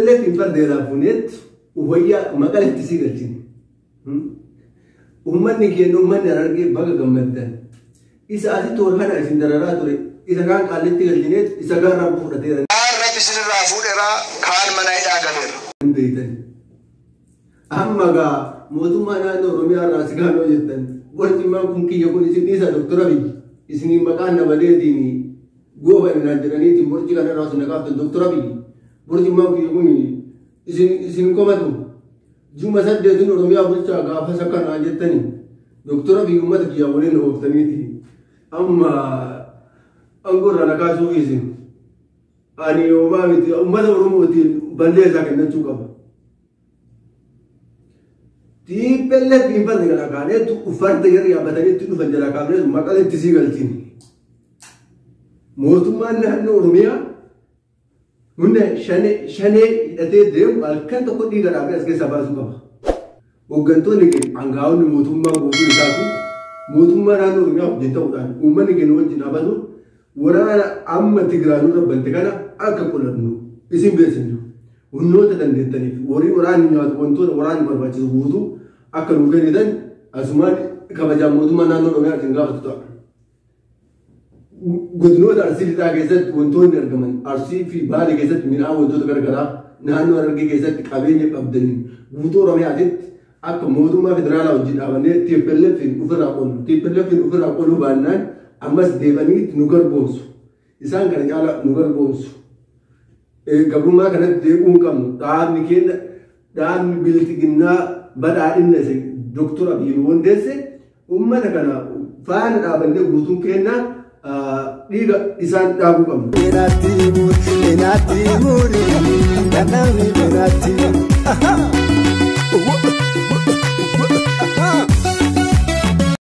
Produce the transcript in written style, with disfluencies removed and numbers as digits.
TPLF fardeedhaa fuuneet wayyaa Maqaleetti sii galchine. Uummanni keenya uummanni Harargee baga gammaddan. Isa asitti wal kana isin dararaa ture isa kaan Qaallitti galchineet isa kaan Rabbi fudhateera. Kaan Rabbi isinirraa fuudheera, kaan mana hidhaa galeera. Hin beektan. Amma gaa mootummaa naannoo Oromiyaa irraa si kaan jettan borcimmaan kun kiyya kun isin dhiisa Doktor Abiy isiniin maqaan na badeetiin gooba naan jedhaniitiin borci kana irraa isin naqaaftan Doktor Abiy borcimmaan kiyya kun isin komatu juma 8 Oromiyaa bulchaa gaafas akka naan jettani Doktor Abiy uummata kiyyaa waliin ooftaniiti amma aangoo irraa na kaasuuf isin ani homaa miti uummata Oromootiin balleessaa kennachuu qaba. TPLF hin farda jalaa kaaneetu farda jarri yaabbatanii itti dhufan jalaa kaafneetu Maqaleetti sii galchine. Mootummaan naannoo Oromiyaa humna shanee hidhatee deemu halkan tokko dhiiga dhaabee as keessaa baasuu qaba. Hooggantoonni keenya aangaa'onni mootummaa guutuu isaatu mootummaa naannoo Oromiyaa wajjin ta'uudhaan uummanni keenya wajjin dhaabatu waraana amma Tigraay nurra bante kana akka qolannu isin beeksifnu. Humnoota dandeettaniif horii waraanni nyaatu wantoota waraanni barbaachisu guutuu akka nu kennitan asumaan kabajaan mootummaa naannoo Oromiyaa isin gaafatu ta'a. Godinoota Arsii Lixaa keessatti wantoonni argaman Arsii fi Baalee keessatti midhaan wantoota garaagaraa naannoo Harargee keessatti qabeenya qabdaniin guutuu Oromiyaatitti akka mootummaa federaalaa wajjin dhaabannee TPLF ofirraa qollu. TPLF ofirraa qoluu baannaan ammas deebanii nu garboomsu. Isaan kana caala nu garboomsu. Gabrummaa kanatti deebi'uu hin qabnu. Dhaabni keenya dhaabni bilxiginnaa badhaadhina isa Doktor Abiy nu hundeesse uummata kana faana dhaabannee guutuun keenya dhiiga isaan dhaabuu qabnu. Enati muri, enati muri, enati.